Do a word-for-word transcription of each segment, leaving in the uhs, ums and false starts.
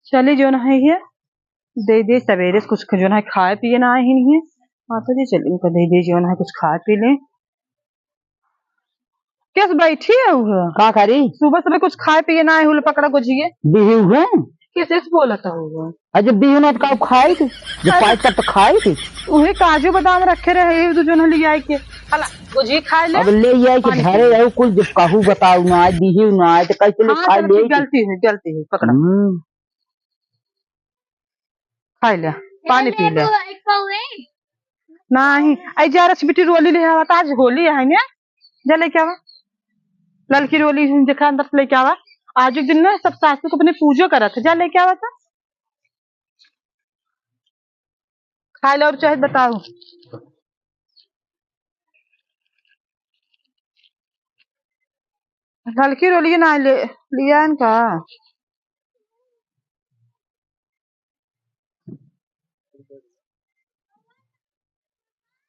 चली जौन है ये, दे दे सबेरे से कुछ जौन है खाए पिए ना आए ही नहीं है। माता जी चली उनका दे दे जौन है कुछ खाए पी ले। कैसे बैठी है वो? का करी? सुबह सुबह कुछ खाए पिए ना आए हुल पकड़ा गोझिए। बिहू है? कैसे से बोलत है वो? अरे जब बिहू ना तो का खाई थी? जब अरे पाई तब तो खाई थी। उहे काजू बादाम रखे रहे, ये दो जौन है ले आए के। हला, गोझिए खाए ले। अब ले आए के पानी घरे पी ले। रहू कुल जब कहू बताऊ ना आए, बिहू ना आए तो कैसे ले हाँ, खाए चलो, ले ठीक, आए के? गलती है, गलती है, पकड़ा। हम्म। खाई ले, पानी पी ले। नहीं, आई जा रस बिटी रोली ले आवा, आज होली है ना, जा लेके आवा। ललकी रोली देखा अंदर से लेके आवा। आज के दिन ना सब सासू को अपने पूजो करत है, जा लेके आवा तो। खाई ले और चाहे बताओ। ललकी रोली ना ले, लिया इनका।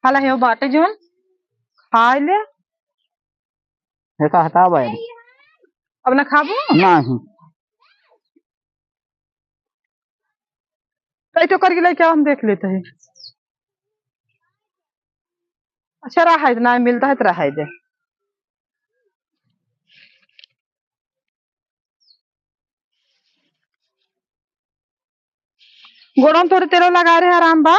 हला हेउ बाटे जौन, खाए ले। ये का हटावा है? अब ना खाबू? नहीं। कई तो करके लेके आओ, हम देख लेते हैं। अच्छा, रहा है, ना मिलता है तो रहा है दे। गोड़न तोरे तेल लगा रहे, आराम बा?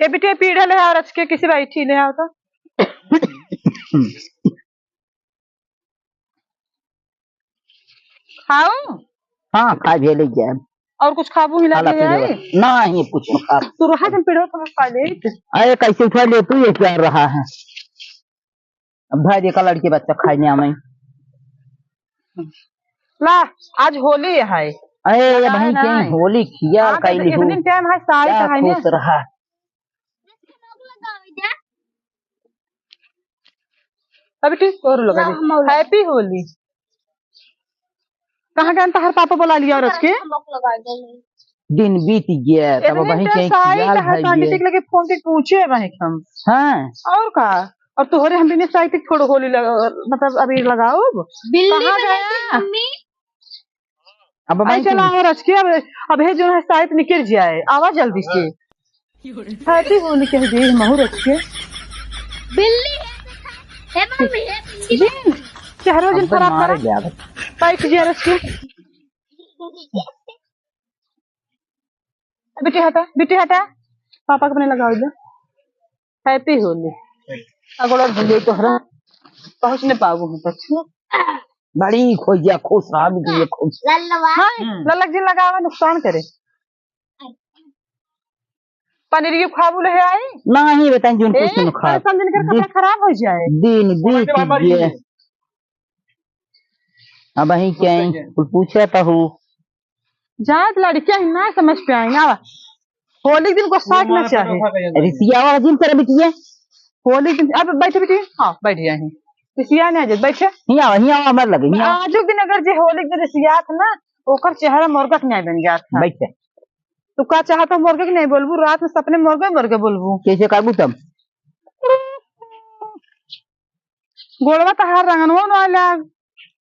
ए बिटिया, पीढ़ा ले आओ, रच के किसी बैठी ले आओ तो। खाओ। हाँ, खा भी ले जाए। और कुछ खाबू हिला खाला के पीढ़ा आए? बस। ना, ये कुछ ना खा। तू रहा जन पीढ़ा पर खा ले। अरे, कैसे उठा ले तू, ये क्या रहा है? अब भाई देखा लड़के बच्चा खाए नहीं आवे। ला, आज होली है। अरे, ये पता है भाई ना। के होली खिया हाँ, तो कैली एक हो। दिन टाइम है, साई क्या का है खुश ना। रहा। अभी ठीक और लगा दी। Happy होली। कहाँ गए तहार पापा बुला लिया रच के? दिन बीत गया, तब इतने वहीं time कहीं साई किया का है, भाई सांझे ये। तक लगे फोन के पूछे रहे हम। हाँ। और का? और तोहरे हम बिना साई के छोड़ होली लगा, मतलब अभी लगाओ। बिल्ली कहाँ बने गया? थी मम्मी। अब आई भाई चला तू। और रच के अब, अब हे जो है साई निकल जाए, आवा जल्दी से। Happy होली कह दे महू रच के। बिल्ली है, हे मम्मी, हे बिल्ली। जी, चेहरा जिन अबे खराब मारे करा। ले आवे। पाइक जे रच के। बिट्टी हटा, बिट्टी हटा, पापा के अपने लगाओ दे। Happy होली। अगोड़ा भूले तोहरा पहुँच नहीं पाबो हम तक। बड़ी खोजिया खुश रहा, बिटिया खुश। लल्लवा। हाँ, हम्म। लल्लक जी लगावा, नुकसान करे। पनीर की खाबू ले आई? नहीं बेटा, जून ए, कुछ न खा। परेशान दिन कर कपड़ा दिन खराब हो जाए। दिन बीत गए। अब वहीं क्या है? कुछ पूछे तो हूँ। जात लड़कियां ही ना समझ पे आएंगे। आवा। होली के दिन गुस्सा ना चाहे। रिसियावा जिन कर बिटिया। होली के दिन, अब बैठे बिटिया। हाँ, बैठ जाए। रिसिया नहीं आ जात, बैठे। हियाँ आवा, हियाँ आवा, हमारे लगे, हियाँ आवा। आज के दिन अगर जे होली के दिन रिसियात ना, ओकर चेहरा मुर्गा के न्याय बन जात है। बैठे। तू का चाहत हो, मुर्गा के नहीं बोलबू? रात में सपने मुर्गा, मुर्गा बोलबू। कैसे करबू तब? गोड़वा तहार रंगनवा ना लाग।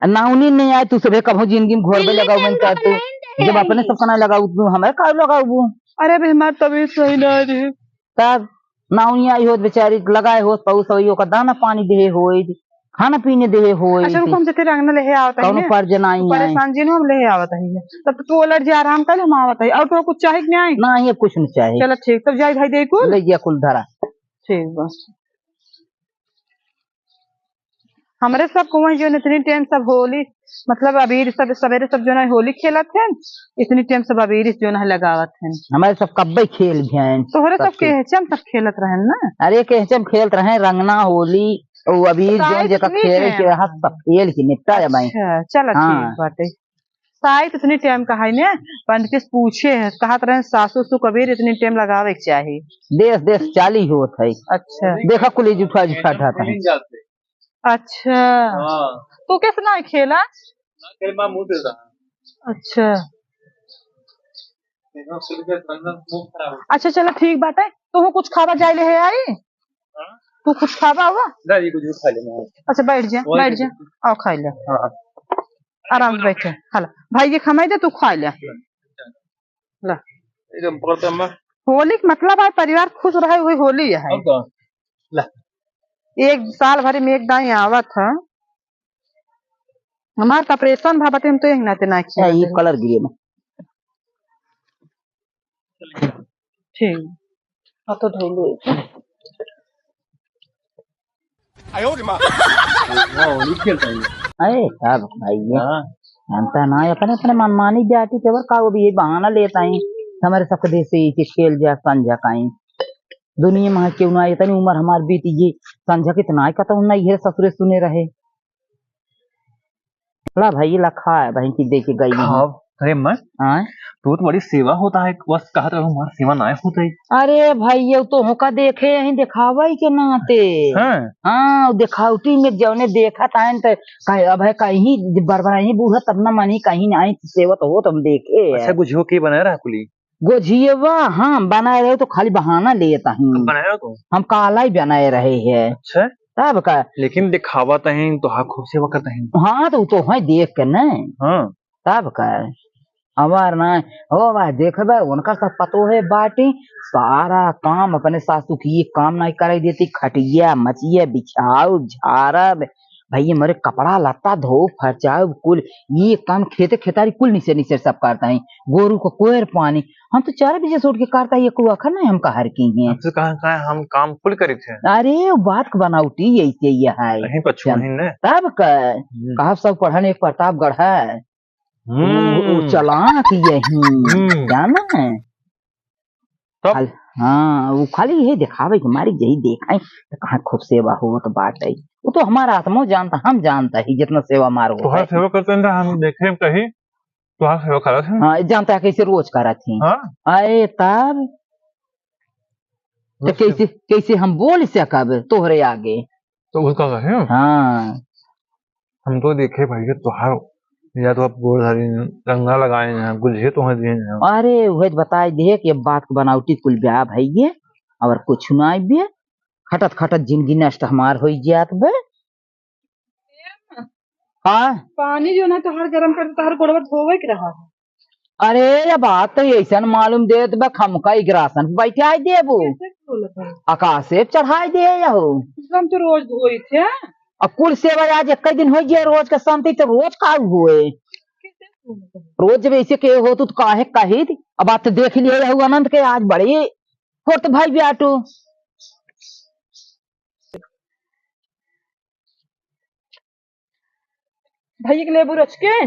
आ नाउनी नहीं आए, तू सभे कभो जिंदगी में घर में बिल्ली लगाऊ, के मन कर तू। अंदर नहीं जब रहे। अपने सब कना लगाऊ, तू हमारे का लगाऊ? अरे बे, हमार तबीयत सही ना रहे। तब नाउनी आई होत बेचारी, लगाए होत, पऊ सवई ओकर दाना पानी देहे होई, खाना पीने देहे होई। अच्छा, रुको, हम जते रंगना लेहे आवत हई कौनो ने। पर जना आई तू आए। परेशान जिन हो, हम लेहे आवत हई। तब तू ओलट जा, आराम कर, हम आवत हई। और तो कुछ चाहे कि नहीं? ना, ये कुछ नहीं चाहे। चलो ठीक, तब जाई भाई दे कुल। ले गया कुल धरा। ठीक बस। हमरे सब कुआं जो इतनी टाइम सब होली, मतलब अबीर सब सवेरे सब जो ना होली खेलत हैं, इतनी टाइम सब अबीर जो ना लगावत हैं। हमारे सब कब्बे खेल गए हैं। तोहरे सब सब के खेल। हेचम सब खेलत रहन ना। अरे के हेचम खेलत रहे, रंगना होली, ओ अबीर साइड जो जेकर इतनी खेले टाइम। के हाथ सब खेल के निपटा है भाई। अच्छा, चलो हाँ। ठीक बाटे। साइत इतनी टाइम का है ने, पंडित से पूछे है, कहत रहे सासू सु कबीर इतनी टाइम लगावे के चाही। देश देश चाली होत है। अच्छा। देखा कुल जुठा जुठा ढाता है। अच्छा। हाँ। तू कैसे ना खेला? ना खेल, माँ मुंह देता। अच्छा। देखो, सुन के संदन मुंह खराब हो। अच्छा, चलो, ठीक बात है। तू कुछ खावा जाए ले है आई? हाँ? तू कुछ खावा हुआ? ना, ये कुछ खा लेना है। अच्छा, बैठ जा, वही बैठ जा। कुछ। आओ, खा ले। हाँ। आराम से बैठे, खा ला। भाई के खमाई दे, तू खा ले। ला। एकदम पकड़ता मैं। होली के मतलब है परिवार खुश रहे, वही होली है। और का? ला। एक साल भर में एक दाई आवत है। हमार तो ऑपरेशन भा बटे, हम तो एक नाते ना अच्छा, खिया ये जाए। कलर गिरे में। ठीक। हाँ, तो धो लो। आयो रे माँ। हाँ, होली खेलता है। अरे, का भाई ये? हाँ। जानता ना, अपने, अपने मनमानी जाति के बर का, वो भी ये बहाना लेता है। हमारे सबके देश से ये खेल जा, संझा का ही। दुनिया में क्यों ना, इतनी उम्र हमार बीत गई, संझा कितना है, कतहु नहीं है, ससुरे सुने रहे। ला भाई, ला खा, बहन की दे के गई है। खाओ। अरे माँ, हाँ? तू तो बड़ी सेवा होता है, बस कहत रहो, हमार सेवा ना होता है। अरे भाई, ये तो होका देखे यहीं दिखावा ही के नाते। हाँ। हाँ, दिखावटी में जौने देखत आयन त कहे, अब है कहीं बरबराई बूढ़ा तब ना मानी, कहीं नहीं सेवा तो हो, तुम देखे। अच्छा, गुझियो के बनाए रहा कुली? गोझियवा हम बनाए रहे तो खाली बहाना लेत हई। हम बनाए रहो तो? हम काला ही बनाए रहे हैं। अच्छा। तब का? लेकिन दिखावत हई, तोहार खूब सेवा करत हई। हाँ, तो उ तो है देख के न। हाँ। तब का? हमार ना, हो बा, देखबे, उनका सब पतो है बाटी, सारा काम अपने सासू की, ये काम नहीं करे देती, खटिया, मचिया, बिछाऊ, झाड़ब, भैया मोरे कपड़ा लत्ता धो फरचाउ कुल, ये काम खेते खेतारी कुल निसे निसे सब करता है, गोरू को कोयर पानी, हम तो चार बजे से उठ के करता है, ये कुआ खा नहीं हमका हर की है। हमसे कहा, कहा हम काम कुल करी थे। अरे वो बात को बनावटी ऐसे ये है। कहीं पर छुआ ही नहीं। तब का, हम्म। कहा सब पढ़न एक प्रतापगढ़ है। हम्म। वो, वो चलाक यही, हम्म। जाना है? तब? खाल-, हाँ, वो खाली यही देखावे के मारी, यही देखाई, तो कहाँ खूब सेवा होत बाटे। वो तो हमारा आत्मा जानता, हम जानता ही, जितना सेवा मार होता तोहार है। सेवा करते हैं, हम देखे कहीं, तोहार सेवा करत हैं। हाँ, जानता है कैसे रोज करत हैं। हाँ। आए तब, तो रोज कैसे, कैसे हम बोल सकब तोहरे आगे? तो उसका कहे? हाँ। हम तो देखे भैया तोहार, या तो आप गोड़ धरी, रंगा लगाए हैं, गुझे तो हैं दिए हैं। अरे, वह तो बताए दे कि बात को बनावटी कुल ब्याह भैया, और कुछ ना आइबे, खटत खटत जिंदगी नष्ट हमार होई जात बे। हाँ? पानी जो ना तोहार गरम कर, तोहार गोड़वा धोवे के रहा है। अरे, ये बात तो ऐसन मालूम देत बा, हमका इग्रासन पे बैठाई देबो। कैसे बोलत है? आकाशे पे चढ़ाई दे यहो। हम तो रोज धोई थे। अब कुल सेवा आज एक दिन हो गया, रोज का शांति तो रोज का हुए। कैसे बोलत है? रोज जब ऐसे के हो तो काहे कही थी? अब बात तो देख लिए यहो अनंत के आज बड़ी फुर्त भाई ब्याटू। भैया के लेबू रच के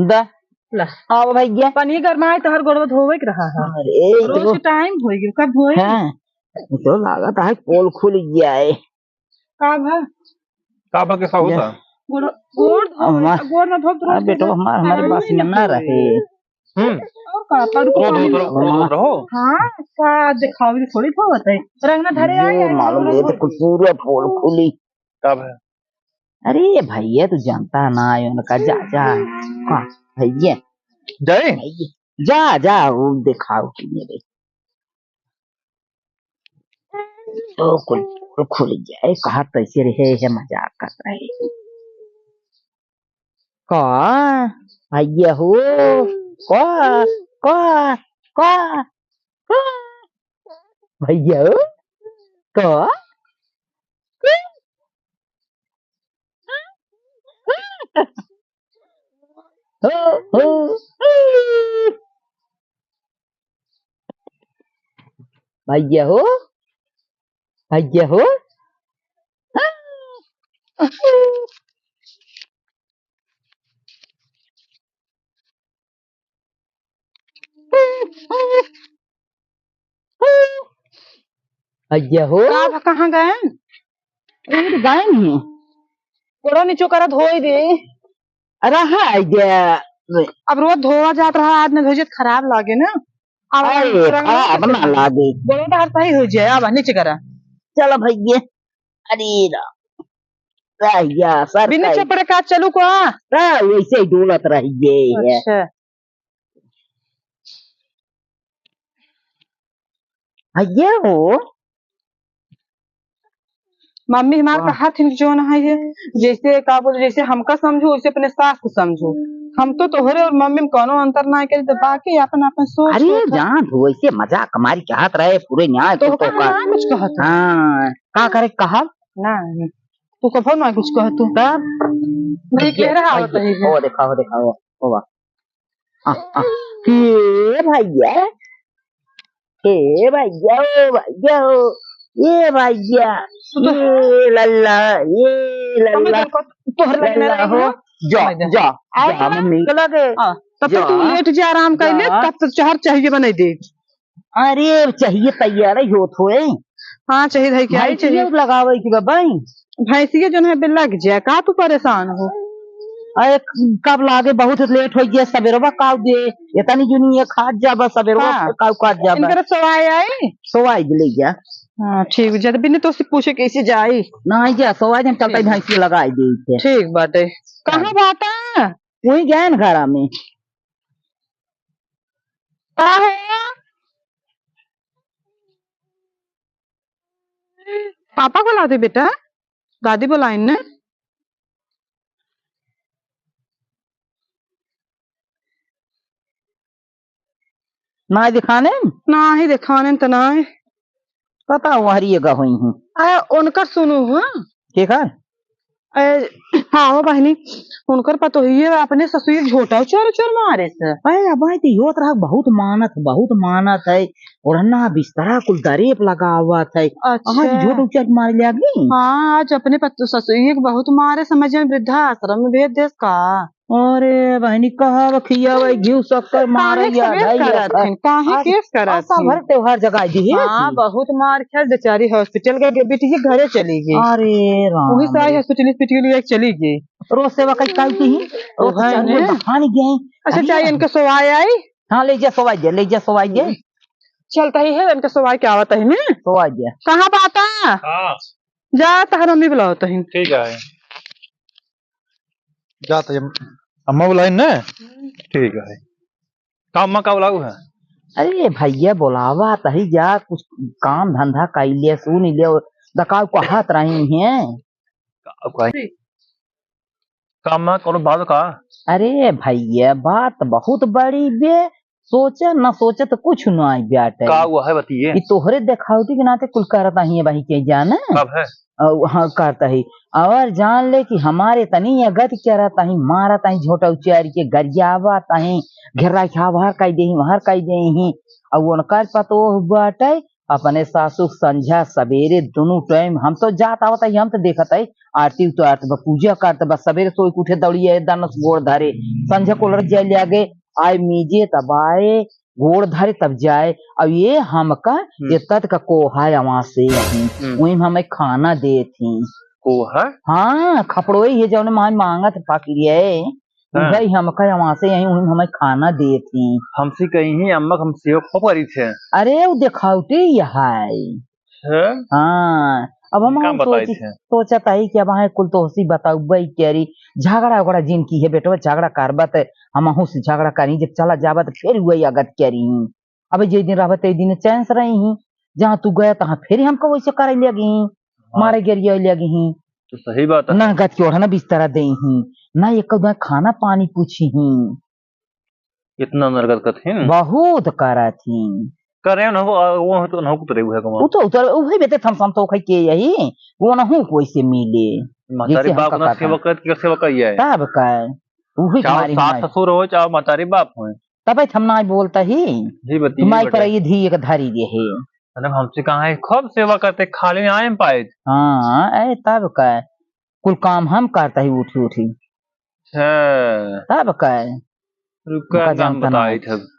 दा। ला। आओ भैया। पानी गरमाए, तोहर गोड़वा धोवे के रहा है। अरे, ये रोज तो के टाइम हो गयो, कब धोए? हाँ, ये तो लागत है पोल खुल गया है। का भा? का भा के का होता? गोड़, गोड़ धो, अम्मा। गोड़ ना धो, तो रोज आ, बेटो, के हमार, हमारे पानी बस में ना ना रहे। हम्म। और का, पर को रोज पानी धो, रोज धो। हाँ, का दिखावी थोड़ी धोवत है। रंग ना धरे ये आए, आए, मालूम आए, ये तो आए। कुल पूरा पोल खुली। का भा? अरे भैया, तू जानता ना है उनका, जा, जा। का भैया? जाए? भैया, जा, जा, वो दिखाओ कि मेरे। ओ, कुल, कुल खुल जाए, कहा कैसे रहे, है मजाक कर रहे। का? भैया हो, का, का, का, का? भैया हो, का? भैया हो, भैया हो। भैया हो। का भा, कहाँ गए? रोड गए नहीं। गोड़ा नीचो करा धोई दे। रहा है जे। अब रोज धोवा जात रहा, आज न धोई जात खराब लागे ना। अब अरे, रंग खराब ना लागे। गोड़ा तो हर सही हो जाए, अब नीचे करा। चलो भैया। अरे राम। रहिया, सर बिना कही। चपड़े का चलू का? हाँ, वैसे ही डोलत रहिए। अच्छा। आ, ये हो। मम्मी हमार हाँ। कहा थी जो ना है ये, जैसे का बोले, जैसे हमका समझो, वैसे अपने सास को समझो। हम तो तोहरे और मम्मी में कोनो अंतर ना करे, तो बाकी अपन अपन सोच अरे, सोच। जान तू, वैसे मजाक हमारी कहत रहे, पूरे न्याय तो तो का का। ना कुछ कहत हो। हाँ, का करे कहब? ना, तू कभो ना कुछ कहत हो। तब? नहीं, ये, कह रहा ये, होता है ये। ओ, देखा हो, देखा हो, ओ वाह। आ, आ, ए भैया, ए भैया, ओ भैया, ओ, ए भैया, तू तो ए लल्ला, ए मम्मी लल्ला, तेरे को तोहर लगे ना लल्ला लगे हो, ना? जा, समझ जा। जा, आओ जा, तो ना। मम्मी। चला गए। हाँ, तब तक तू जा। लेट जा, आराम कर ले, जा। तब तक चार चाहिए बनाई दे। अरे, चाहिए तैयार ही होत होए। हाँ, चाहिए है क्या? भैंसिया चाहिए। लगावे की बा भाई। भैंसिया जौन है बे लग जाए, का तू परेशान हो? अरे, कब लागे, बहुत लेट हो गया, सवेरवा काव दे, इतनी जुनी ये खात जा बस, सवेरवा हाँ। काव खात जा बस। इनकर सवाई आई? सवाई दे ले जा। हाँ, ठीक, जब बिना तो से पूछे कैसे जाई? नहीं जा, सवाई हम चलते ठीक। भैंसिया लगाई दे थे। ठीक बाटे। कहाँ हाँ। बाटा? वही गए न घरा में। का है? पापा को ला दे बेटा, दादी बुलाइन ने। ना दिखाने? ना ही दिखाने त ना है। पता वहरी एगा हुई हूँ। आ, उनकर सुनू, हाँ? ठीक है। ए, हाँ हो बहिनी, उनकर पतोहिए अपने ससुर झोटा उचर उचर मारे से। अरे अब भाई तो योत रहा बहुत मानत, बहुत मानत है, ओढ़ना बिस्तरा कुल दरेप लगावत है। अच्छा। आज झोटा उचर मारे लागी। हाँ, आज अपने पत-, ससुर के बहुत मारे, समझ में वृद्धाश्रम में भेज देस का। अरे बहिनी, कहा खिया भाई घी शक्कर मारे पानी या केस भाई करत या। हन, काहे आज केस करत आशा हन? भर त्योहार जगाई दी है हाँ, कि? बहुत मार खेल बेचारी hospital गई, बिटिया घरे चली गई। अरे राम वही सारी रे। Hospital, hospital लेके चली गई। रोज सेवा कई काई की ही? रोज ओहे चार ने। बहान गए। अच्छा, अरे चाहिए राम। इनका सवाई आई? हाँ, ले जा सवाई दे, ले जा सवाई दे। चलता ही है, इनका सवाई क्या आवत है ने? सवाई दे। कहाँ बाता? हाँ। जा, तहर मम्मी बुलावत है। ठीक है। जा तो ये अम्मा बुलाइन ने? ठीक है। का अम्मा का बुलाऊ है? अरे भैया, बोलावा तही जा, कुछ काम धंधा कइले, सुन ले, दकाऊ कहत रही हैं। का, का, का अम्मा, कोनो बात का? अरे भैया, बात बहुत बड़ी बे, सोचे न सोचे तो कुछ न आई बाटे। का हुआ है, बतिए। ई तोहरे देखावटी के नाते कुल करत ही है भाई के जाने। कब है? अउ, हाँ, करत ही। और जान ले कि हमारे तनी अगत करत ही, मारत ही, झोटा उचार के गरियावत ही, घेरा के हवार कई देही, वहार कई देही। अउ उनकर पतोह बाटे, अपने सासू के संझा सबेरे दुनू time हम तो जात आवत ही, हम तो देखत ही, आरती उतारत बा, पूजा करत बा, सबेरे सोई के उठे दौड़िए दनस गोड़ धरे, संझा कोलर जाए लागे, आए मीजे तब आए, गोड़ धरे तब जाए। अब ये हमका हम्म। ये तत का कोहा अवासे ही, हम्म। वही में हमें खाना देत ही। कोहा? हाँ, खपड़ोई है जौन माँ मांगत पाकिर है, हाँ। वही हमका अवासे ही, वही में हमें खाना देत ही। हमसे कही ही अम्मा हम सेवा खूब करी थे। अरे, वो देखावटी यह है। है? हाँ, अब हम का हम बताई सोची, थे? सोचत ही कि अब हाँ कुल तोहसी बताउबे करी, झगड़ा उगड़ा जिन की है बेटवा, झगड़ा करबा त हमहू से झगड़ा करी, जब चला जाबा त फिर वही अगत करी। अब जे दिन रहबा ते दिन चैन से रही ही, जहाँ तू गया तहाँ फिर हमको वैसे करे लगी, हाँ। मारे गरिया लगी ही। तो सही बात है। ना गत के ओढ़ना बिस्तरा दे ही, ना एक दो खाना पानी पूछी ही। इतना नरगत कथिन? बहुत करत ही। करे न हो, वो तो न हो उतरे हुए कमा। वो तो उतर, उहे बेटे थम थम तो खाई के यही, वो न हो कोई से मिले। महतारी जैसे बाप हमका ना कहता। सेवा करत के सेवा करिए। तब का, उही चाहे तुम्हारी सास हमारी। ससुर हो, चाहे महतारी बाप हो। तब हम ना बोलता ही। जी बतिए तुम्हारी बेटा। पर ये धी एक धारी दे है। अरे हमसे कहाँ है, खूब सेवा करते, खाली आए पाए। हाँ, ए तब का, कुल काम हम करता ही उठी उठी। अच्छा। तब का? रुका, उनका हम जानता ना। बताई थे।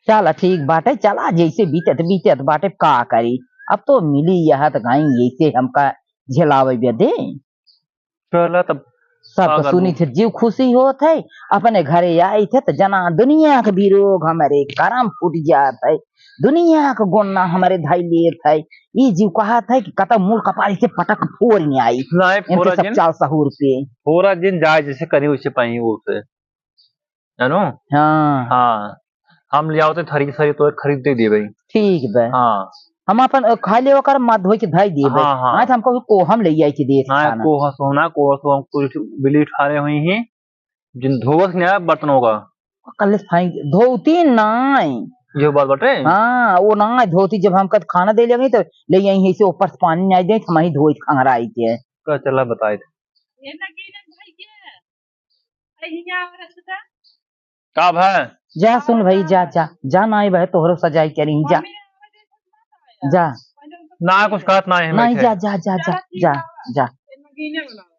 चला ठीक बाटे, चला जैसे बीतत बीतत बाटे, का करी? अब तो मिली यह त गई, यैसे हमका झेलावे बे दे। चला तब। सब का कुछ करबू? सुनी थे, जीव खुशी होत है। अपने घरे आई थे तो जना दुनिया के भी रोग हमरे करम फूट जात है, दुनिया के गोन्ना हमरे धाई लेत है। ई जीव कहत है कि कतौ मूड़ कपारी से पटक फोर नहीं आई। नहीं, इनके फोरा सब जिन। चाल सहूर पे। फोरा जिन जाए जैसे करी वैसे पाई वो से। जानो? हाँ। हाँ। हम ले आवते थरी सरी तो खरीद दे देबे। ठीक बा। हाँ। हम अपन, अ, खा ले ओकर, माथ धोई के धाई देबे। हाँ, हाँ। आज हमको कोहम ले आई के देत हाँ, खाना। कोहा सोना, कोहा सोना, कुछ बिली ठारे हुई हैं, जिन धोवत नहीं आया बर्तनों का। कल फाइन धोती नाई। ये बात बटे? हाँ, वो नाई धोती, जब हम कद खाना दे लेंगे तो ले आई है, इसे ऊपर से पानी नहीं दे, हम ही धोई खंगराई के। का चला बताए थे। ये ना गिरन भाई के। अरे हिया और सुधा। का भा? जा सुन भाई, जा, जा, जा, नाई भाई, तोहरो सजाई करी, जा। मम्मी ने आवाज दे, मत आया। जा। पहले उनको ना, कुछ कहत ना है, नहीं, बैठे। जा, जा, जा, जा, चला, ठीक जा, है। जा। ये ना गिरन वाला।